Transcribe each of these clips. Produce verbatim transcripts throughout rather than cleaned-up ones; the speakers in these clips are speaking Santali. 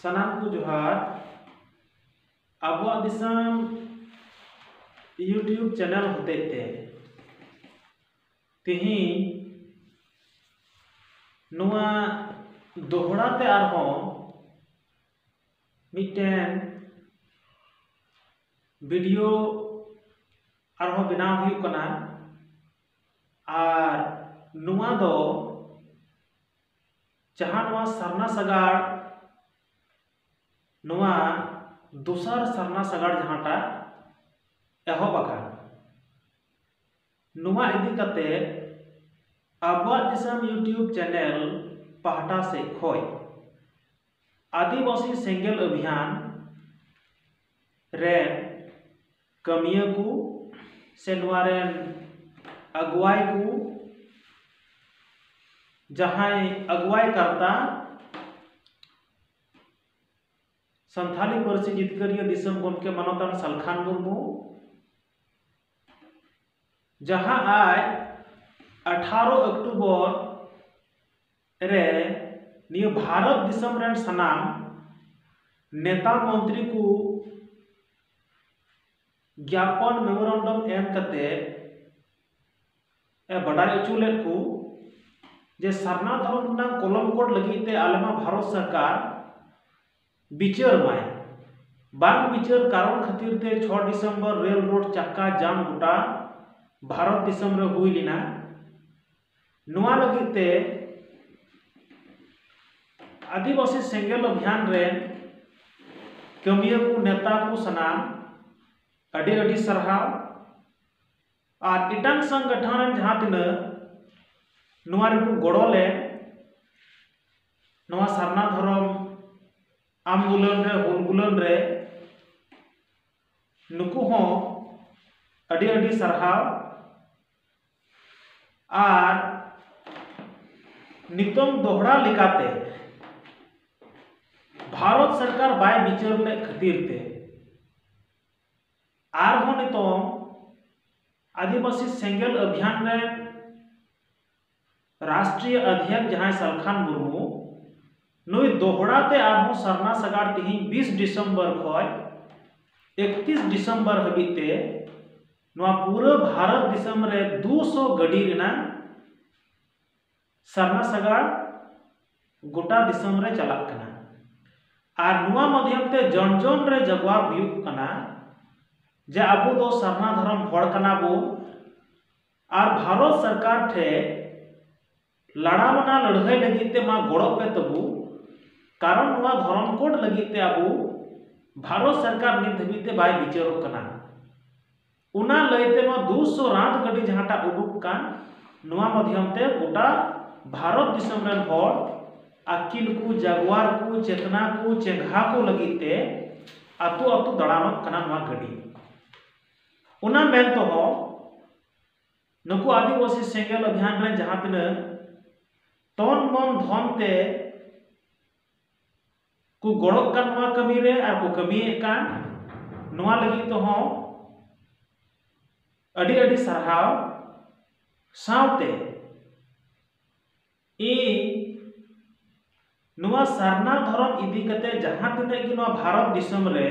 ᱥᱟᱱᱟᱢ ᱠᱚ ᱡᱚᱦᱟᱨ᱾ ᱟᱵᱚᱣᱟᱜ ᱫᱤᱥᱚᱢ YouTube ᱪᱮᱱᱮᱞ ᱦᱚᱛᱮᱡ ᱛᱮ ᱛᱮᱦᱮᱧ ᱱᱚᱣᱟ ᱫᱚᱦᱲᱟ ᱛᱮ ᱟᱨᱦᱚᱸ ᱢᱤᱫᱴᱮᱱ ᱵᱷᱤᱰᱤᱭᱳ ᱟᱨᱦᱚᱸ ᱵᱮᱱᱟᱣ ᱦᱩᱭᱩᱜ ᱠᱟᱱᱟ᱾ ᱟᱨ ᱱᱚᱣᱟ ᱫᱚ ᱡᱟᱦᱟᱸ ᱱᱚᱣᱟ ᱥᱟᱨᱱᱟ ᱥᱟᱜᱟᱲ, ᱱᱚᱣᱟ ᱫᱚᱥᱟᱨ ᱥᱟᱨᱱᱟ ᱥᱟᱜᱟᱲ ᱡᱟᱦᱟᱸᱴᱟᱜ ᱮᱦᱚᱵ ᱟᱠᱟᱱ, ᱱᱚᱣᱟ ᱤᱫᱤ ᱠᱟᱛᱮ ᱟᱵᱚᱣᱟᱜ ᱫᱤᱥᱚᱢ YouTube ᱪᱮᱱᱮᱞ ᱯᱟᱦᱴᱟ ᱥᱮᱫ ᱠᱷᱚᱱ ᱟᱹᱫᱤᱵᱟᱹᱥᱤ ᱥᱮᱸᱜᱮᱞ ᱚᱵᱷᱤᱭᱟᱱ ᱨᱮᱱ ᱠᱟᱹᱢᱤᱭᱟᱹ ᱠᱚ ᱥᱮ ᱱᱚᱣᱟ ᱨᱮᱱ ᱟᱹᱜᱩᱣᱟᱭ ᱠᱚ, ᱡᱟᱦᱟᱸᱭ ᱟᱹᱜᱩᱣᱟᱭ ᱠᱟᱨᱛᱟ ᱥᱟᱱᱛᱷᱟᱞᱤ ᱯᱟᱹᱨᱥᱤ ᱡᱤᱛᱠᱟᱹᱨᱤᱭᱟᱹ ᱫᱤᱥᱚᱢ ᱜᱚᱢᱠᱮ ᱢᱟᱱᱚᱛᱟᱱ ᱥᱟᱞᱠᱷᱟᱱ ᱢᱩᱨᱢᱩ, ᱡᱟᱦᱟᱸ ᱟᱡ ᱟᱴᱷᱟᱨᱚ ᱚᱠᱴᱳᱵᱚᱨ ᱨᱮ ᱱᱤᱭᱟᱹ ᱵᱷᱟᱨᱚᱛ ᱫᱤᱥᱚᱢ ᱨᱮᱱ ᱥᱟᱱᱟᱢ ᱱᱮᱛᱟ ᱢᱚᱱᱛᱨᱤ ᱠᱚ ᱜᱮᱭᱟᱯᱚᱱ, ᱢᱮᱢᱳᱨᱟᱱᱰᱟᱢ ᱮᱢ ᱠᱟᱛᱮ ᱮ ᱵᱟᱰᱟᱭ ᱦᱚᱪᱚ ᱞᱮᱫ ᱠᱚ ᱡᱮ ᱥᱟᱨᱱᱟ ᱫᱷᱚᱨᱚᱢ ᱨᱮᱱᱟᱜ ᱠᱚᱞᱚᱢ ᱠᱳᱰ ᱞᱟᱹᱜᱤᱫ ᱛᱮ ᱟᱞᱮ ᱢᱟ ᱵᱷᱟᱨᱚᱛ ᱥᱚᱨᱠᱟᱨ ᱵᱤᱪᱟᱹᱨ ᱢᱟᱭ, ᱵᱟᱝ ᱵᱤᱪᱟᱹᱨ ᱠᱟᱨᱚᱱ ᱠᱷᱟᱹᱛᱤᱨ ᱛᱮ ᱪᱷᱚ ᱰᱤᱥᱮᱢᱵᱚᱨ ᱨᱮᱞ ᱨᱳᱰ ᱪᱟᱠᱟ ᱡᱟᱢ ᱜᱚᱴᱟ ᱵᱷᱟᱨᱚᱛ ᱫᱤᱥᱚᱢ ᱨᱮ ᱦᱩᱭ ᱞᱮᱱᱟ᱾ ᱱᱚᱣᱟ ᱞᱟᱹᱜᱤᱫ ᱛᱮ ᱟᱹᱫᱤᱵᱟᱹᱥᱤ ᱥᱮᱸᱜᱮᱞ ᱚᱵᱷᱤᱭᱟᱱ ᱨᱮᱱ ᱠᱟᱹᱢᱤᱭᱟᱹ ᱠᱚ, ᱱᱮᱛᱟ ᱠᱚ ᱥᱟᱱᱟᱢ ᱟᱹᱰᱤ ᱟᱹᱰᱤ ᱥᱟᱨᱦᱟᱣ᱾ ᱟᱨ ᱮᱴᱟᱜ ᱥᱚᱝᱜᱚᱴᱷᱚᱱ ᱨᱮᱱ ᱡᱟᱦᱟᱸ ᱛᱤᱱᱟᱹᱜ ᱱᱚᱣᱟ ᱨᱮᱠᱚ ᱜᱚᱲᱚ ᱞᱮᱱ, ᱱᱚᱣᱟ ᱥᱟᱨᱱᱟ ᱫᱷᱚᱨᱚᱢ ᱟᱱᱫᱳᱞᱚᱱ ᱨᱮ, ᱦᱩᱞ ᱜᱩᱞᱟᱹᱱ ᱨᱮ, ᱱᱩᱠᱩ ᱦᱚᱸ ᱟᱹᱰᱤ ᱟᱹᱰᱤ ᱥᱟᱨᱦᱟᱣ᱾ ᱟᱨ ᱱᱤᱛᱚᱝ ᱫᱚᱦᱲᱟ ᱞᱮᱠᱟᱛᱮ ᱵᱷᱟᱨᱚᱛ ᱥᱚᱨᱠᱟᱨ ᱵᱟᱭ ᱵᱤᱪᱟᱹᱨ ᱞᱮᱫ ᱠᱷᱟᱹᱛᱤᱨ ᱛᱮ ᱟᱨᱦᱚᱸ ᱱᱤᱛᱚᱝ ᱟᱹᱫᱤᱵᱟᱹᱥᱤ ᱥᱮᱸᱜᱮᱞ ᱚᱵᱷᱤᱭᱟᱱ ᱨᱮᱱ ᱨᱟᱥᱴᱨᱤᱭᱚ ᱚᱫᱷᱭᱚᱠ ᱡᱟᱦᱟᱸᱭ ᱥᱟᱞᱠᱷᱟᱱ ᱢᱩᱨᱢᱩ, ᱱᱩᱭ ᱫᱚᱦᱲᱟ ᱛᱮ ᱟᱨᱦᱚᱸ ᱥᱟᱨᱱᱟ ᱥᱟᱜᱟᱲ ᱛᱮᱦᱮᱧ ᱵᱤᱥ ᱰᱤᱥᱮᱢᱵᱚᱨ ᱠᱷᱚᱱ ᱮᱠᱛᱤᱥ ᱰᱤᱥᱮᱢᱵᱚᱨ ᱦᱟᱹᱵᱤᱡ ᱛᱮ ᱱᱚᱣᱟ ᱯᱩᱨᱟᱹ ᱵᱷᱟᱨᱚᱛ ᱫᱤᱥᱚᱢ ᱨᱮ ᱫᱩᱥᱚ ᱜᱟᱹᱰᱤ ᱨᱮᱱᱟᱜ ᱥᱟᱨᱱᱟ ᱥᱟᱜᱟᱲ ᱜᱚᱴᱟ ᱫᱤᱥᱚᱢ ᱨᱮ ᱪᱟᱞᱟᱜ ᱠᱟᱱᱟ᱾ ᱟᱨ ᱱᱚᱣᱟ ᱢᱟᱫᱷᱭᱚᱢ ᱛᱮ ᱡᱚᱱ ᱡᱚᱱ ᱨᱮ ᱡᱟᱜᱣᱟᱨ ᱦᱩᱭᱩᱜ ᱠᱟᱱᱟ ᱡᱮ ᱟᱵᱚ ᱫᱚ ᱥᱟᱨᱱᱟ ᱫᱷᱚᱨᱚᱢ ᱦᱚᱲ ᱠᱟᱱᱟ ᱵᱚ ᱟᱨ ᱵᱷᱟᱨᱚᱛ ᱥᱚᱨᱠᱟᱨ ᱴᱷᱮᱱ ᱞᱟᱲᱟᱣᱱᱟ ᱞᱟᱹᱲᱦᱟᱹᱭ ᱞᱟᱹᱜᱤᱫ ᱛᱮ ᱢᱟ ᱜᱚᱲᱚ ᱯᱮ ᱛᱟᱵᱚ᱾ ᱠᱟᱨᱚᱱ ᱱᱚᱣᱟ ᱫᱷᱚᱨᱚᱢ ᱠᱳᱰ ᱞᱟᱹᱜᱤᱫ ᱛᱮ ᱟᱵᱚ ᱵᱷᱟᱨᱚᱛ ᱥᱚᱨᱠᱟᱨ ᱱᱤᱛ ᱫᱷᱟᱹᱵᱤᱡ ᱛᱮ ᱵᱟᱭ ᱵᱤᱪᱟᱹᱨᱚᱜ ᱠᱟᱱᱟ᱾ ᱚᱱᱟ ᱞᱟᱹᱭᱛᱮ ᱱᱚᱣᱟ ᱫᱩᱥᱚ ᱨᱟᱛ ᱜᱟᱹᱰᱤ ᱡᱟᱦᱟᱸᱴᱟᱜ ᱩᱰᱩᱠ ᱠᱟᱱ, ᱱᱚᱣᱟ ᱢᱟᱫᱷᱭᱚᱢ ᱛᱮ ᱜᱚᱴᱟ ᱵᱷᱟᱨᱚᱛ ᱫᱤᱥᱚᱢ ᱨᱮᱱ ᱦᱚᱲ ᱟᱹᱠᱤᱞ ᱠᱚ, ᱡᱟᱜᱣᱟᱨ ᱠᱚ, ᱪᱮᱛᱱᱟ ᱠᱚ, ᱪᱮᱸᱜᱷᱟ ᱠᱚ ᱞᱟᱹᱜᱤᱫ ᱛᱮ ᱟᱹᱛᱩ ᱟᱹᱛᱩ ᱫᱟᱬᱟᱱᱚᱜ ᱠᱟᱱᱟ ᱱᱚᱣᱟ ᱜᱟᱹᱰᱤ᱾ ᱚᱱᱟ ᱢᱮᱱ ᱛᱮᱦᱚᱸ ᱱᱩᱠᱩ ᱟᱹᱫᱤᱵᱟᱹᱥᱤ ᱥᱮᱸᱜᱮᱞ ᱚᱵᱷᱤᱭᱟᱱ ᱨᱮᱱ ᱡᱟᱦᱟᱸ ᱛᱤᱱᱟᱹᱜ ᱛᱚᱱ ᱢᱚᱱ ᱫᱷᱚᱱ ᱛᱮ ᱠᱚ ᱜᱚᱲᱚᱜ ᱠᱟᱱ ᱱᱚᱣᱟ ᱠᱟᱹᱢᱤ ᱨᱮ ᱟᱨ ᱠᱚ ᱠᱟᱹᱢᱤᱭᱮᱫ ᱠᱟᱱ, ᱱᱚᱣᱟ ᱞᱟᱹᱜᱤᱫ ᱛᱮᱦᱚᱸ ᱟᱹᱰᱤ ᱟᱹᱰᱤ ᱥᱟᱨᱦᱟᱣ᱾ ᱥᱟᱶᱛᱮ ᱤᱧ ᱱᱚᱣᱟ ᱥᱟᱨᱱᱟ ᱫᱷᱚᱨᱚᱢ ᱤᱫᱤ ᱠᱟᱛᱮ ᱡᱟᱦᱟᱸ ᱛᱤᱱᱟᱹᱜ ᱜᱮ ᱱᱚᱣᱟ ᱵᱷᱟᱨᱚᱛ ᱫᱤᱥᱚᱢ ᱨᱮ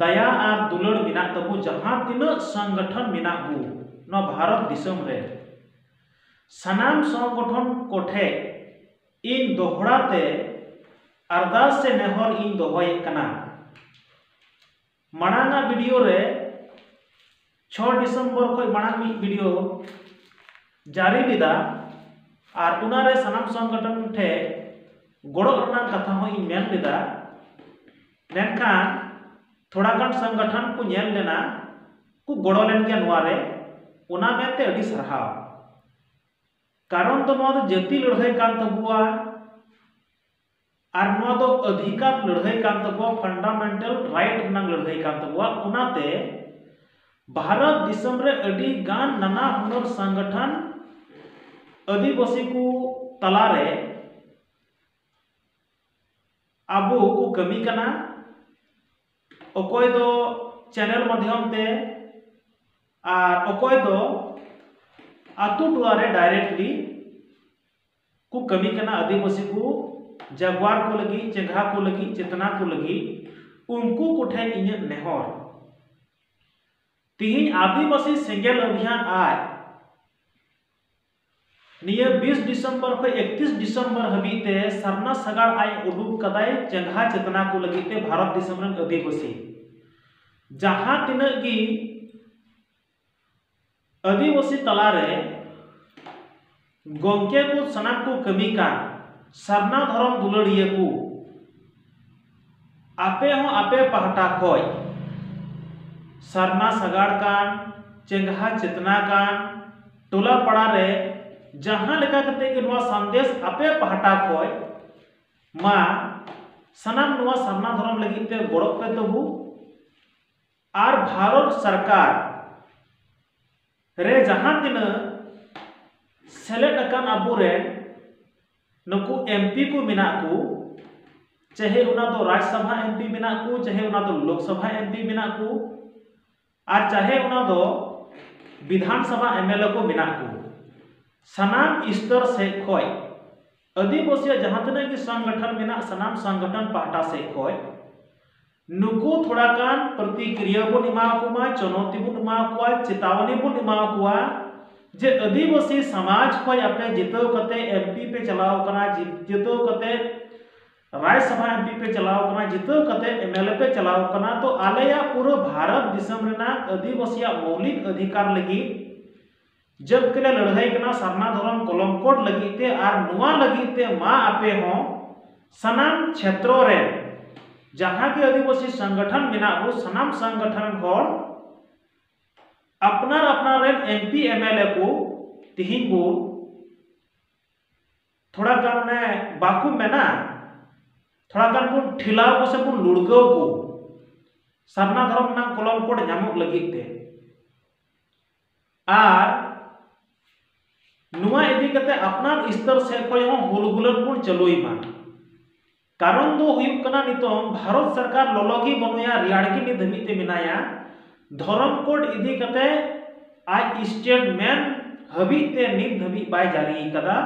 ᱫᱟᱭᱟ ᱟᱨ ᱫᱩᱞᱟᱹᱲ ᱢᱮᱱᱟᱜ ᱛᱟᱵᱚ, ᱡᱟᱦᱟᱸ ᱛᱤᱱᱟᱹᱜ ᱥᱚᱝᱜᱚᱴᱷᱚᱱ ᱢᱮᱱᱟᱜ ᱵᱚ ᱱᱚᱣᱟ ᱵᱷᱟᱨᱚᱛ ᱫᱤᱥᱚᱢ ᱨᱮ, ᱥᱟᱱᱟᱢ ᱥᱚᱝᱜᱚᱴᱷᱚᱱ ᱠᱚᱴᱷᱮᱡ ᱤᱧ ᱫᱚᱦᱲᱟ ᱛᱮ ᱟᱨᱫᱟᱥ ᱥᱮ ᱱᱮᱦᱚᱨ ᱤᱧ ᱫᱚᱦᱚᱭᱮᱫ ᱠᱟᱱᱟ᱾ ᱢᱟᱲᱟᱝ ᱟᱜ ᱵᱷᱤᱰᱤᱭᱳ ᱨᱮ ᱪᱷᱚ ᱰᱤᱥᱮᱢᱵᱚᱨ ᱠᱷᱚᱱ ᱢᱟᱲᱟᱝ ᱢᱤᱫ ᱵᱷᱤᱰᱤᱭᱳ ᱡᱟᱹᱨᱤ ᱞᱮᱫᱟ ᱟᱨ ᱚᱱᱟᱨᱮ ᱥᱟᱱᱟᱢ ᱥᱚᱝᱜᱚᱴᱷᱚᱱ ᱴᱷᱮᱱ ᱜᱚᱲᱚ ᱨᱮᱱᱟᱜ ᱠᱟᱛᱷᱟ ᱦᱚᱸ ᱤᱧ ᱢᱮᱱ ᱞᱮᱫᱟ᱾ ᱢᱮᱱᱠᱷᱟᱱ ᱛᱷᱚᱲᱟ ᱜᱟᱱ ᱥᱚᱝᱜᱚᱴᱷᱚᱱ ᱠᱚ ᱧᱮᱞ ᱞᱮᱱᱟ, ᱠᱚ ᱜᱚᱲᱚ ᱞᱮᱱ ᱜᱮᱭᱟ ᱱᱚᱣᱟ ᱨᱮ, ᱚᱱᱟ ᱢᱮᱱᱛᱮ ᱟᱹᱰᱤ ᱥᱟᱨᱦᱟᱣ᱾ ᱠᱟᱨᱚᱱ ᱫᱚ ᱱᱚᱣᱟ ᱫᱚ ᱡᱟᱹᱛᱤ ᱞᱟᱹᱲᱦᱟᱹᱭ ᱠᱟᱱ ᱛᱟᱵᱚᱣᱟ ᱟᱨ ᱱᱚᱣᱟ ᱫᱚ ᱚᱫᱷᱤᱠᱟᱨ ᱞᱟᱹᱲᱦᱟᱹᱭ ᱠᱟᱱ ᱛᱟᱵᱚᱣᱟ, ᱯᱷᱟᱱᱰᱟᱢᱮᱱᱴᱟᱞ ᱨᱟᱭᱤᱴ ᱨᱮᱱᱟᱜ ᱞᱟᱹᱲᱦᱟᱹᱭ ᱠᱟᱱ ᱛᱟᱵᱚᱣᱟ᱾ ᱚᱱᱟᱛᱮ ᱵᱷᱟᱨᱚᱛ ᱫᱤᱥᱚᱢ ᱨᱮ ᱟᱹᱰᱤ ᱜᱟᱱ ᱱᱟᱱᱟ ᱦᱩᱱᱟᱹᱨ ᱥᱚᱝᱜᱚᱴᱷᱚᱱ ᱟᱹᱫᱤᱵᱟᱹᱥᱤ ᱠᱚ ᱛᱟᱞᱟᱨᱮ ᱟᱵᱚ ᱠᱚ ᱠᱟᱹᱢᱤ ᱠᱟᱱᱟ᱾ ᱚᱠᱚᱭ ᱫᱚ ᱪᱮᱱᱮᱞ ᱢᱟᱫᱽᱫᱷᱚᱢ ᱛᱮ ᱟᱨ ᱚᱠᱚᱭ ᱫᱚ ᱟᱛᱳ ᱴᱚᱞᱟ ᱨᱮ ᱰᱟᱭᱨᱮᱠᱴᱞᱤ ᱠᱚ ᱠᱟᱹᱢᱤ ᱠᱟᱱᱟ ᱟᱹᱫᱤᱵᱟᱹᱥᱤ ᱠᱚ ᱡᱟᱜᱣᱟᱨ ᱠᱚ ᱞᱟᱹᱜᱤᱫ, ᱪᱮᱸᱜᱷᱟ ᱠᱚ ᱞᱟᱹᱜᱤᱫ, ᱪᱮᱛᱱᱟ ᱠᱚ ᱞᱟᱹᱜᱤᱫ, ᱩᱱᱠᱩ ᱠᱚᱴᱷᱮᱱ ᱤᱧᱟᱹᱜ ᱱᱮᱦᱚᱨ, ᱛᱤᱦᱤᱧ ᱟᱹᱫᱤᱵᱟᱹᱥᱤ ᱥᱮᱸᱜᱮᱞ ᱚᱵᱷᱤᱭᱟᱱ ᱟᱡ ᱱᱤᱭᱟᱹ ᱵᱤᱥ ᱰᱤᱥᱮᱢᱵᱚᱨ ᱠᱷᱚᱱ ᱮᱠᱛᱤᱥ ᱰᱤᱥᱮᱢᱵᱚᱨ ᱦᱟᱹᱵᱤᱡ ᱛᱮ ᱥᱟᱨᱱᱟ ᱥᱟᱜᱟᱲ ᱟᱡ ᱩᱰᱩᱠ ᱠᱟᱫᱟᱭ ᱪᱮᱸᱜᱷᱟ ᱪᱮᱛᱱᱟ ᱠᱚ ᱞᱟᱹᱜᱤᱫ ᱛᱮ ᱵᱷᱟᱨᱚᱛ ᱫᱤᱥᱚᱢ ᱨᱮᱱ ᱟᱹᱫᱤᱵᱟᱹᱥᱤ, ᱡᱟᱦᱟᱸ ᱛᱤᱱᱟᱹᱜ ᱜᱮ ᱟᱹᱫᱤᱵᱟᱹᱥᱤ ᱛᱟᱞᱟᱨᱮ ᱜᱚᱢᱠᱮ ᱠᱚ ᱥᱟᱱᱟᱢ ᱠᱚ ᱠᱟᱹᱢᱤ ᱠᱟᱱ, ᱥᱟᱨᱱᱟ ᱫᱷᱚᱨᱚᱢ ᱫᱩᱞᱟᱹᱲᱤᱭᱟᱹ ᱠᱚ, ᱟᱯᱮ ᱦᱚᱸ ᱟᱯᱮ ᱯᱟᱦᱴᱟ ᱠᱷᱚᱡ ᱥᱟᱨᱱᱟ ᱥᱟᱜᱟᱲ ᱠᱟᱱ, ᱪᱮᱸᱜᱷᱟ ᱪᱮᱛᱱᱟ ᱠᱟᱱ, ᱴᱚᱞᱟ ᱯᱟᱲᱟ ᱨᱮ ᱡᱟᱦᱟᱸ ᱞᱮᱠᱟ ᱠᱟᱛᱮ ᱜᱮ ᱱᱚᱣᱟ ᱥᱟᱸᱫᱮᱥ ᱟᱯᱮ ᱯᱟᱦᱴᱟ ᱠᱷᱚᱡ ᱢᱟ ᱥᱟᱱᱟᱢ ᱱᱚᱣᱟ ᱥᱟᱨᱱᱟ ᱫᱷᱚᱨᱚᱢ ᱞᱟᱹᱜᱤᱫ ᱛᱮ ᱜᱚᱲᱚᱜ ᱯᱮ ᱛᱟᱵᱚ᱾ ᱟᱨ ᱵᱷᱟᱨᱚᱛ ᱥᱚᱨᱠᱟᱨ ᱨᱮ ᱡᱟᱦᱟᱸ ᱛᱤᱱᱟᱹᱜ ᱥᱮᱞᱮᱫ ᱟᱠᱟᱱ ᱟᱵᱚᱨᱮᱱ ᱱᱩᱠᱩ ᱮᱢᱯᱤ ᱠᱚ ᱢᱮᱱᱟᱜ ᱠᱚ, ᱪᱟᱦᱮ ᱚᱱᱟ ᱫᱚ ᱨᱟᱡᱽ ᱥᱚᱵᱷᱟ ᱮᱢᱯᱤ ᱢᱮᱱᱟᱜ ᱠᱚ, ᱪᱟᱦᱮ ᱚᱱᱟ ᱫᱚ ᱞᱳᱠ ᱥᱚᱵᱷᱟ ᱮᱢᱯᱤ ᱢᱮᱱᱟᱜ ᱠᱚ, ᱟᱨ ᱪᱟᱦᱮ ᱚᱱᱟ ᱫᱚ ᱵᱤᱫᱷᱟᱱ ᱥᱚᱵᱷᱟ ᱮᱢᱮᱞᱮ ᱠᱚ ᱢᱮᱱᱟᱜ ᱠᱚ, ᱥᱟᱱᱟᱢ ᱥᱛᱚᱨ ᱥᱮᱫ ᱠᱷᱚᱡ ᱟᱹᱫᱤᱵᱟᱹᱥᱤᱭᱟᱜ ᱡᱟᱦᱟᱸ ᱛᱤᱱᱟᱹᱜ ᱜᱮ ᱥᱚᱝᱜᱚᱴᱷᱚᱱ ᱢᱮᱱᱟᱜ, ᱥᱟᱱᱟᱢ ᱥᱚᱝᱜᱚᱴᱷᱚᱱ ᱯᱟᱦᱴᱟ ᱥᱮᱫ ᱠᱷᱚᱡ ᱱᱩᱠᱩ ᱛᱷᱚᱲᱟ ᱜᱟᱱ ᱯᱨᱚᱛᱤᱠᱨᱤᱭᱟ ᱵᱚᱱ ᱮᱢᱟ ᱠᱚ ᱢᱟ, ᱪᱩᱱᱚᱣᱛᱤ ᱵᱚᱱ ᱮᱢᱟ ᱠᱚᱣᱟ, ᱪᱮᱛᱟᱣᱟᱱᱤ ᱵᱚᱱ ᱮᱢᱟ ᱠᱚᱣᱟ ᱡᱮ ᱟᱹᱫᱤᱵᱟᱹᱥᱤ ᱥᱚᱢᱟᱡᱽ ᱠᱷᱚᱡ ᱟᱯᱮ ᱡᱤᱛᱟᱹᱣ ᱠᱟᱛᱮ ᱮᱢᱯᱤ ᱯᱮ ᱪᱟᱞᱟᱣ ᱠᱟᱱᱟ, ᱡᱤ-, ᱡᱤᱛᱟᱹᱣ ᱠᱟᱛᱮ ᱨᱟᱡᱽ ᱥᱚᱵᱷᱟ ᱮᱢᱯᱤ ᱯᱮ ᱪᱟᱞᱟᱣ ᱠᱟᱱᱟ, ᱡᱤᱛᱟᱹᱣ ᱠᱟᱛᱮ ᱮᱢᱮᱞᱮ ᱯᱮ ᱪᱟᱞᱟᱣ ᱠᱟᱱᱟ, ᱛᱚ ᱟᱞᱮᱭᱟᱜ ᱯᱩᱨᱟᱹ ᱵᱷᱟᱨᱚᱛ ᱫᱤᱥᱚᱢ ᱨᱮᱱᱟᱜ ᱟᱹᱫᱤᱵᱟᱹᱥᱤᱭᱟᱜ ᱢᱳᱣᱞᱤᱠ ᱚᱫᱷᱤᱠᱟᱨ ᱞᱟᱹᱜᱤᱫ ᱡᱟᱹᱛ ᱠᱚᱞᱮ ᱞᱟᱹᱲᱦᱟᱹᱭ ᱠᱟᱱᱟ ᱥᱟᱨᱱᱟ ᱫᱷᱚᱨᱚᱢ ᱠᱚᱞᱚᱢ ᱠᱳᱰ ᱞᱟᱹᱜᱤᱫ ᱛᱮ, ᱟᱨ ᱱᱚᱣᱟ ᱞᱟᱹᱜᱤᱫ ᱛᱮ ᱢᱟ ᱟᱯᱮ ᱦᱚᱸ ᱥᱟᱱᱟᱢ ᱠᱷᱮᱛᱨᱚ ᱨᱮ ᱡᱟᱦᱟᱸ ᱜᱮ ᱟᱹᱫᱤᱵᱟᱹᱥᱤ ᱥᱚᱝᱜᱚᱴᱷᱚᱱ ᱢᱮᱱᱟᱜ ᱵᱚ, ᱥᱟᱱᱟᱢ ᱥᱚᱝᱜᱚᱴᱷᱚᱱ ᱦᱚᱲ ᱟᱯᱱᱟᱨ ᱟᱯᱱᱟᱨ ᱨᱮᱱ ᱮᱢᱯᱤ ᱮᱢᱮᱞᱮ ᱠᱚ ᱛᱤᱦᱤᱧ ᱵᱚ ᱛᱷᱚᱲᱟ ᱜᱟᱱ ᱚᱱᱮ ᱵᱟᱠᱚ ᱢᱮᱱᱟ, ᱛᱷᱚᱲᱟ ᱜᱟᱱ ᱵᱚᱱ ᱴᱷᱮᱞᱟᱣ ᱠᱚ ᱥᱮ ᱵᱚᱱ ᱞᱩᱲᱜᱟᱹᱣ ᱠᱚ ᱥᱟᱨᱱᱟ ᱫᱷᱚᱨᱚᱢ ᱨᱮᱱᱟᱜ ᱠᱚᱞᱚᱢ ᱠᱳᱰ ᱧᱟᱢᱚᱜ ᱞᱟᱹᱜᱤᱫ ᱛᱮ᱾ ᱟᱨ ᱱᱚᱣᱟ ᱤᱫᱤ ᱠᱟᱛᱮ ᱟᱯᱱᱟᱨ ᱥᱛᱚᱨ ᱥᱮᱫ ᱠᱷᱚᱱ ᱦᱚᱸ ᱦᱩᱞ ᱜᱩᱞᱟᱹᱱ ᱵᱚᱱ ᱪᱟᱹᱞᱩᱭ ᱢᱟ᱾ ᱠᱟᱨᱚᱱ ᱫᱚ ᱦᱩᱭᱩᱜ ᱠᱟᱱᱟ, ᱱᱤᱛᱚᱝ ᱵᱷᱟᱨᱚᱛ ᱥᱚᱨᱠᱟᱨ ᱞᱚᱞᱚ ᱜᱮ ᱵᱟᱹᱱᱩᱭᱟ, ᱨᱮᱭᱟᱲ ᱜᱮ ᱱᱤᱛ ᱫᱷᱟᱹᱵᱤᱡ ᱛᱮ ᱢᱮᱱᱟᱭᱟ᱾ ᱫᱷᱚᱨᱚᱢ ᱠᱳᱰ ᱤᱫᱤ ᱠᱟᱛᱮ ᱟᱡ ᱥᱴᱮᱴᱢᱮᱱᱴ ᱦᱟᱹᱵᱤᱡ ᱛᱮ ᱱᱤᱛ ᱫᱷᱟᱹᱵᱤᱡ ᱵᱟᱭ ᱡᱟᱹᱨᱤ ᱟᱠᱟᱫᱟ᱾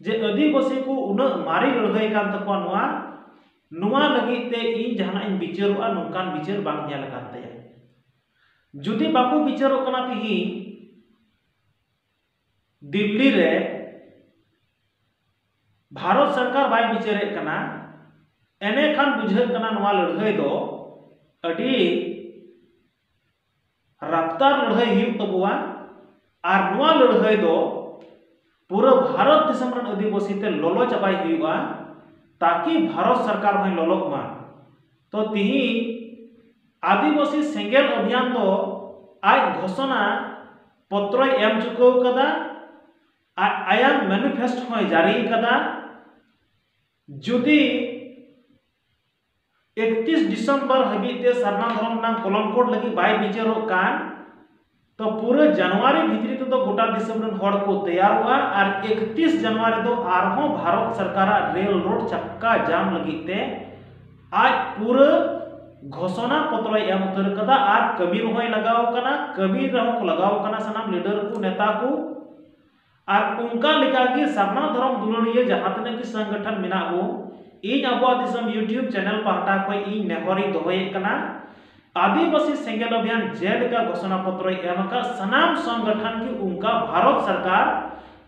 ᱡᱮ ᱟᱹᱫᱤᱵᱟᱹᱥᱤ ᱠᱚ ᱩᱱᱟᱹᱜ ᱢᱟᱨᱮ ᱞᱟᱹᱲᱦᱟᱹᱭ ᱠᱟᱱ ᱛᱟᱠᱚᱣᱟ, ᱱᱚᱣᱟ ᱱᱚᱣᱟ ᱞᱟᱹᱜᱤᱫ ᱛᱮ ᱤᱧ ᱡᱟᱦᱟᱱᱟᱜ ᱤᱧ ᱵᱤᱪᱟᱹᱨᱚᱜᱼᱟ, ᱱᱚᱝᱠᱟᱱ ᱵᱤᱪᱟᱹᱨ ᱵᱟᱝ ᱧᱮᱞ ᱟᱠᱟᱱ ᱛᱟᱭᱟ᱾ ᱡᱩᱫᱤ ᱵᱟᱠᱚ ᱵᱤᱪᱟᱹᱨᱚᱜ ᱠᱟᱱᱟ ᱛᱤᱦᱤᱧ ᱫᱤᱞᱞᱤ ᱨᱮ, ᱵᱷᱟᱨᱚᱛ ᱥᱚᱨᱠᱟᱨ ᱵᱟᱭ ᱵᱤᱪᱟᱹᱨᱮᱫ ᱠᱟᱱᱟ, ᱮᱱᱮᱠᱷᱟᱱ ᱵᱩᱡᱷᱟᱹᱜ ᱠᱟᱱᱟ ᱱᱚᱣᱟ ᱞᱟᱹᱲᱦᱟᱹᱭ ᱫᱚ ᱟᱹᱰᱤ ᱨᱟᱯᱛᱟᱨ ᱞᱟᱹᱲᱦᱟᱹᱭ ᱦᱩᱭᱩᱜ ᱛᱟᱵᱚᱣᱟ᱾ ᱟᱨ ᱱᱚᱣᱟ ᱞᱟᱹᱲᱦᱟᱹᱭ ᱫᱚ ᱯᱩᱨᱟᱹ ᱵᱷᱟᱨᱚᱛ ᱫᱤᱥᱚᱢ ᱨᱮᱱ ᱟᱹᱫᱤᱵᱟᱹᱥᱤ ᱛᱮ ᱞᱚᱞᱚ ᱪᱟᱵᱟᱭ ᱦᱩᱭᱩᱜᱼᱟ, ᱛᱟᱠᱤ ᱵᱷᱟᱨᱚᱛ ᱥᱚᱨᱠᱟᱨ ᱦᱚᱸᱭ ᱞᱚᱞᱚᱜ ᱢᱟ᱾ ᱛᱚ ᱛᱤᱦᱤᱧ ᱟᱹᱫᱤᱵᱟᱹᱥᱤ ᱥᱮᱸᱜᱮᱞ ᱚᱵᱷᱤᱭᱟᱱ ᱫᱚ ᱟᱡ ᱜᱷᱳᱥᱚᱱᱟ ᱯᱚᱛᱨᱚᱭ ᱮᱢ ᱪᱩᱠᱟᱹᱣ ᱠᱟᱫᱟ, ᱟᱡ ᱟᱭᱟᱜ ᱢᱮᱱᱤᱯᱷᱮᱥᱴᱳ ᱦᱚᱸᱭ ᱡᱟᱹᱨᱤ ᱠᱟᱫᱟ᱾ ᱡᱩᱫᱤ ᱮᱠᱛᱤᱥ ᱰᱤᱥᱮᱢᱵᱚᱨ ᱦᱟᱹᱵᱤᱡ ᱛᱮ ᱥᱟᱨᱱᱟ ᱫᱷᱚᱨᱚᱢ ᱨᱮᱱᱟᱜ ᱠᱚᱞᱚᱢ ᱠᱳᱰ ᱞᱟᱹᱜᱤᱫ ᱵᱟᱭ ᱵᱤᱪᱟᱹᱨᱚᱜ ᱠᱟᱱ, ᱛᱚ ᱯᱩᱨᱟᱹ ᱡᱟᱱᱩᱣᱟᱨᱤ ᱵᱷᱤᱛᱨᱤ ᱛᱮᱫᱚ ᱜᱚᱴᱟ ᱫᱤᱥᱚᱢ ᱨᱮᱱ ᱦᱚᱲ ᱠᱚ ᱛᱮᱭᱟᱨᱚᱜᱼᱟ᱾ ᱟᱨ ᱮᱠᱛᱤᱥ ᱡᱟᱱᱩᱣᱟᱨᱤ ᱫᱚ ᱟᱨᱦᱚᱸ ᱵᱷᱟᱨᱚᱛ ᱥᱚᱨᱠᱟᱨᱟᱜ ᱨᱮᱞ ᱨᱳᱰ ᱪᱟᱠᱟ ᱡᱟᱢ ᱞᱟᱹᱜᱤᱫ ᱛᱮ ᱟᱡ ᱯᱩᱨᱟᱹ ᱜᱷᱳᱥᱚᱱᱟ ᱯᱚᱛᱨᱚᱭ ᱮᱢ ᱩᱛᱟᱹᱨ ᱠᱟᱫᱟ᱾ ᱟᱨ ᱠᱟᱹᱢᱤ ᱨᱮᱦᱚᱸᱭ ᱞᱟᱜᱟᱣ ᱠᱟᱱᱟ, ᱠᱟᱹᱢᱤ ᱨᱮᱦᱚᱸ ᱠᱚ ᱞᱟᱜᱟᱣ ᱠᱟᱱᱟ ᱥᱟᱱᱟᱢ ᱞᱤᱰᱟᱨ ᱠᱚ, ᱱᱮᱛᱟ ᱠᱚ᱾ ᱟᱨ ᱚᱱᱠᱟ ᱞᱮᱠᱟᱜᱮ ᱥᱟᱨᱱᱟ ᱫᱷᱚᱨᱚᱢ ᱫᱩᱞᱟᱹᱲᱤᱭᱟᱹ ᱡᱟᱦᱟᱸ ᱛᱤᱱᱟᱹᱜ ᱜᱮ ᱥᱚᱝᱜᱚᱴᱷᱚᱱ ᱢᱮᱱᱟᱜ ᱵᱚ, ᱤᱧ ᱟᱵᱚᱣᱟᱜ ᱫᱤᱥᱚᱢ YouTube ᱪᱮᱱᱮᱞ ᱯᱟᱦᱴᱟ ᱠᱷᱚᱱ ᱤᱧ ᱱᱮᱦᱚᱨᱤᱧ ᱫᱚᱦᱚᱭᱮᱫ ᱠᱟᱱᱟ, ᱟᱹᱫᱤᱵᱟᱹᱥᱤ ᱥᱮᱸᱜᱮᱞ ᱚᱵᱷᱤᱭᱟᱱ ᱡᱮᱞᱮᱠᱟ ᱜᱷᱳᱥᱚᱱᱟ ᱯᱚᱛᱨᱚᱭ ᱮᱢ ᱟᱠᱟᱫ, ᱥᱟᱱᱟᱢ ᱥᱚᱝᱜᱚᱴᱷᱚᱱ ᱜᱮ ᱚᱱᱠᱟ ᱵᱷᱟᱨᱚᱛ ᱥᱚᱨᱠᱟᱨ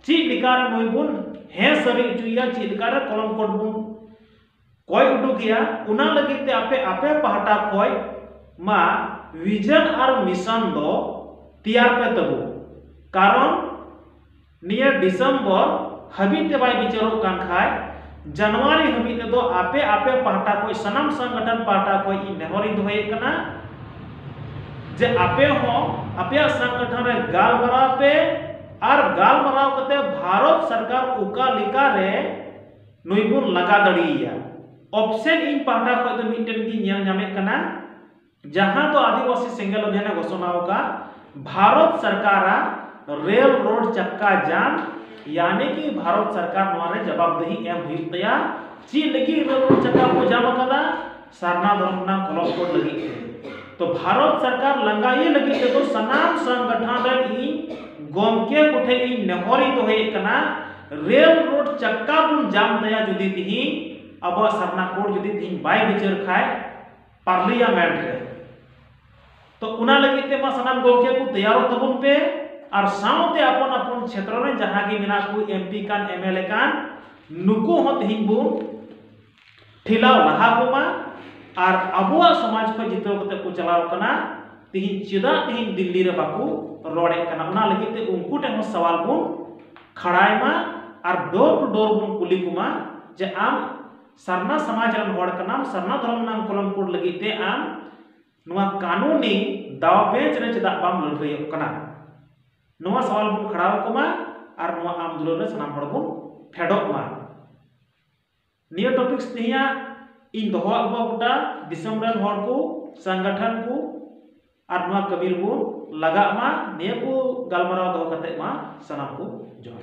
ᱪᱮᱫ ᱞᱮᱠᱟᱨᱮ ᱱᱩᱭ ᱵᱚᱱ ᱦᱮᱸ ᱥᱟᱹᱨᱤ ᱦᱚᱪᱚᱭᱮᱭᱟ, ᱪᱮᱫ ᱞᱮᱠᱟᱨᱮ ᱠᱚᱞᱚᱢ ᱠᱳᱰ ᱵᱚᱱ ᱠᱚᱭ ᱩᱰᱩᱠᱮᱭᱟ, ᱚᱱᱟ ᱞᱟᱹᱜᱤᱫ ᱛᱮ ᱟᱯᱮ ᱟᱯᱮ ᱯᱟᱦᱴᱟ ᱠᱷᱚᱱ ᱢᱟ ᱵᱷᱤᱡᱚᱱ ᱟᱨ ᱢᱤᱥᱚᱱ ᱫᱚ ᱛᱮᱭᱟᱨ ᱯᱮ ᱛᱟᱵᱚ᱾ ᱠᱟᱨᱚᱱ ᱱᱤᱭᱟᱹ ᱰᱤᱥᱮᱢᱵᱚᱨ ᱦᱟᱹᱵᱤᱡ ᱛᱮ ᱵᱟᱭ ᱵᱤᱪᱟᱹᱨᱚᱜ ᱠᱟᱱ ᱠᱷᱟᱡ, ᱡᱟᱱᱩᱣᱟᱨᱤ ᱦᱟᱹᱵᱤᱡ ᱛᱮᱫᱚ ᱟᱯᱮ ᱟᱯᱮ ᱯᱟᱦᱴᱟ ᱠᱷᱚᱱ, ᱥᱟᱱᱟᱢ ᱥᱚᱝᱜᱚᱴᱷᱚᱱ ᱯᱟᱦᱴᱟ ᱠᱷᱚᱱ ᱤᱧ ᱱᱮᱦᱚᱨᱤᱧ ᱫᱚᱦᱚᱭᱮᱫ ᱠᱟᱱᱟ ᱡᱮ ᱟᱯᱮ ᱦᱚᱸ ᱟᱯᱮᱭᱟᱜ ᱥᱚᱝᱜᱚᱴᱷᱚᱱ ᱨᱮ ᱜᱟᱞᱢᱟᱨᱟᱣ ᱯᱮ᱾ ᱟᱨ ᱜᱟᱞᱢᱟᱨᱟᱣ ᱠᱟᱛᱮ ᱵᱷᱟᱨᱚᱛ ᱥᱚᱨᱠᱟᱨ ᱚᱠᱟ ᱞᱮᱠᱟᱨᱮ ᱱᱩᱭ ᱵᱚᱱ ᱞᱟᱜᱟ ᱫᱟᱲᱮᱭᱟᱭᱟ᱾ ᱚᱯᱥᱮᱱ ᱤᱧ ᱯᱟᱦᱴᱟ ᱠᱷᱚᱱ ᱫᱚ ᱢᱤᱫᱴᱮᱱ ᱜᱤᱧ ᱧᱮᱞ ᱧᱟᱢᱮᱫ ᱠᱟᱱᱟ, ᱡᱟᱦᱟᱸ ᱫᱚ ᱟᱹᱫᱤᱵᱟᱹᱥᱤ ᱥᱮᱸᱜᱮᱞ ᱚᱵᱷᱤᱭᱟᱱᱮ ᱜᱷᱳᱥᱚᱱᱟ ᱟᱠᱟᱫ, ᱵᱷᱟᱨᱚᱛ ᱥᱚᱨᱠᱟᱨᱟᱜ ᱨᱮᱞ ᱨᱳᱰ ᱪᱟᱠᱟ ᱡᱟᱢ, ᱭᱟᱱᱤ ᱠᱤ ᱵᱷᱟᱨᱚᱛ ᱥᱚᱨᱠᱟᱨ ᱱᱚᱣᱟ ᱨᱮ ᱡᱚᱵᱟᱵᱫᱮᱦᱤ ᱮᱢ ᱦᱩᱭᱩᱜ ᱛᱟᱭᱟ᱾ ᱪᱮᱫ ᱞᱟᱹᱜᱤᱫ ᱨᱮᱞ ᱨᱳᱰ ᱪᱟᱠᱟ ᱠᱚ ᱡᱟᱢ ᱟᱠᱟᱫᱟ? ᱥᱟᱨᱱᱟ ᱫᱷᱚᱨᱚᱢ ᱨᱮᱱᱟᱜ ᱠᱚᱞᱚᱢ ᱠᱳᱰ ᱞᱟᱹᱜᱤᱫ ᱛᱮ᱾ ᱛᱚ ᱵᱷᱟᱨᱚᱛ ᱥᱚᱨᱠᱟᱨ ᱞᱟᱸᱜᱟᱭᱮ ᱞᱟᱹᱜᱤᱫ ᱛᱮᱫᱚ ᱥᱟᱱᱟᱢ ᱥᱚᱝᱜᱚᱴᱷᱚᱱ ᱨᱮᱱ ᱤᱧ ᱜᱚᱢᱠᱮ ᱠᱚᱴᱷᱮᱱ ᱤᱧ ᱱᱮᱦᱚᱨᱤᱧ ᱫᱚᱦᱚᱭᱮᱫ ᱠᱟᱱᱟ, ᱨᱮᱞ ᱨᱳᱰ ᱪᱟᱠᱟ ᱵᱚᱱ ᱡᱟᱢ ᱛᱟᱭᱟ ᱡᱩᱫᱤ ᱛᱤᱦᱤᱧ ᱟᱵᱚᱣᱟᱜ ᱥᱟᱨᱱᱟ ᱠᱳᱰ ᱡᱩᱫᱤ ᱛᱤᱦᱤᱧ ᱵᱟᱭ ᱵᱤᱪᱟᱹᱨ ᱠᱷᱟᱡ ᱯᱟᱨᱞᱤᱭᱟᱢᱮᱱᱴ ᱨᱮ᱾ ᱛᱚ ᱚᱱᱟ ᱞᱟᱹᱜᱤᱫ ᱛᱮ ᱢᱟ ᱥᱟᱱᱟᱢ ᱜᱚᱢᱠᱮ ᱠᱚ ᱛᱮᱭᱟᱨᱚᱜ ᱛᱟᱵᱚᱱ ᱯᱮ, ᱟᱨ ᱥᱟᱶᱛᱮ ᱟᱯᱚᱱ ᱟᱯᱚᱱ ᱪᱷᱮᱛᱨᱚ ᱨᱮ ᱡᱟᱦᱟᱸ ᱜᱮ ᱢᱮᱱᱟᱜ ᱠᱚ, ᱮᱢ ᱯᱤ ᱠᱟᱱ, ᱮᱢ ᱮᱞ ᱮ ᱠᱟᱱ, ᱱᱩᱠᱩ ᱦᱚᱸ ᱛᱤᱦᱤᱧ ᱵᱚᱱ ᱴᱷᱮᱞᱟᱣ ᱞᱟᱦᱟ ᱠᱚᱢᱟ᱾ ᱟᱨ ᱟᱵᱚᱣᱟᱜ ᱥᱚᱢᱟᱡᱽ ᱠᱷᱚᱱ ᱡᱤᱛᱟᱹᱣ ᱠᱟᱛᱮ ᱠᱚ ᱪᱟᱞᱟᱣ ᱠᱟᱱᱟ, ᱛᱤᱦᱤᱧ ᱪᱮᱫᱟᱜ ᱛᱤᱦᱤᱧ ᱫᱤᱞᱞᱤ ᱨᱮ ᱵᱟᱠᱚ ᱨᱚᱲᱮᱫ ᱠᱟᱱᱟ? ᱚᱱᱟ ᱞᱟᱹᱜᱤᱫ ᱛᱮ ᱩᱱᱠᱩ ᱴᱷᱮᱱ ᱦᱚᱸ ᱥᱟᱣᱟᱞ ᱵᱚᱱ ᱠᱷᱟᱲᱟᱭ ᱢᱟ, ᱟᱨ door to door ᱵᱚᱱ ᱠᱩᱞᱤ ᱠᱚᱢᱟ ᱡᱮ ᱟᱢ ᱥᱟᱨᱱᱟ ᱥᱚᱢᱟᱡᱽ ᱨᱮᱱ ᱦᱚᱲ ᱠᱟᱱᱟᱢ, ᱥᱟᱨᱱᱟ ᱫᱷᱚᱨᱚᱢ ᱨᱮᱱᱟᱜ ᱠᱚᱞᱚᱢ ᱠᱳᱰ ᱞᱟᱹᱜᱤᱫ ᱛᱮ ᱟᱢ ᱱᱚᱣᱟ ᱠᱟᱹᱱᱩᱱᱤ ᱫᱟᱣ ᱵᱮᱧᱪ ᱨᱮ ᱪᱮᱫᱟᱜ ᱵᱟᱢ ᱞᱟᱹᱲᱦᱟᱹᱭᱚᱜ ᱠᱟᱱᱟ? ᱱᱚᱣᱟ ᱥᱟᱣᱟᱞ ᱵᱚᱱ ᱠᱷᱟᱲᱟᱣ ᱠᱚᱢᱟ ᱟᱨ ᱱᱚᱣᱟ ᱟᱱᱫᱳᱞᱚᱱ ᱨᱮ ᱥᱟᱱᱟᱢ ᱦᱚᱲ ᱵᱚᱱ ᱯᱷᱮᱰᱚᱜ ᱢᱟ᱾ ᱱᱤᱭᱟᱹ ᱴᱚᱯᱤᱠᱥ ᱛᱮᱦᱮᱧᱟᱜ ᱤᱧ ᱫᱚᱦᱚ ᱟᱹᱜᱩᱣᱟ ᱜᱚᱴᱟ ᱫᱤᱥᱚᱢ ᱨᱮᱱ ᱦᱚᱲ ᱠᱚ, ᱥᱚᱝᱜᱚᱴᱷᱚᱱ ᱠᱚ, ᱟᱨ ᱱᱚᱣᱟ ᱠᱟᱹᱢᱤ ᱨᱮᱵᱚᱱ ᱞᱟᱜᱟᱜ ᱢᱟ᱾ ᱱᱤᱭᱟᱹ ᱠᱚ ᱜᱟᱞᱢᱟᱨᱟᱣ ᱫᱚᱦᱚ ᱠᱟᱛᱮ ᱢᱟ ᱥᱟᱱᱟᱢ ᱠᱚ ᱡᱚᱦᱟᱨ᱾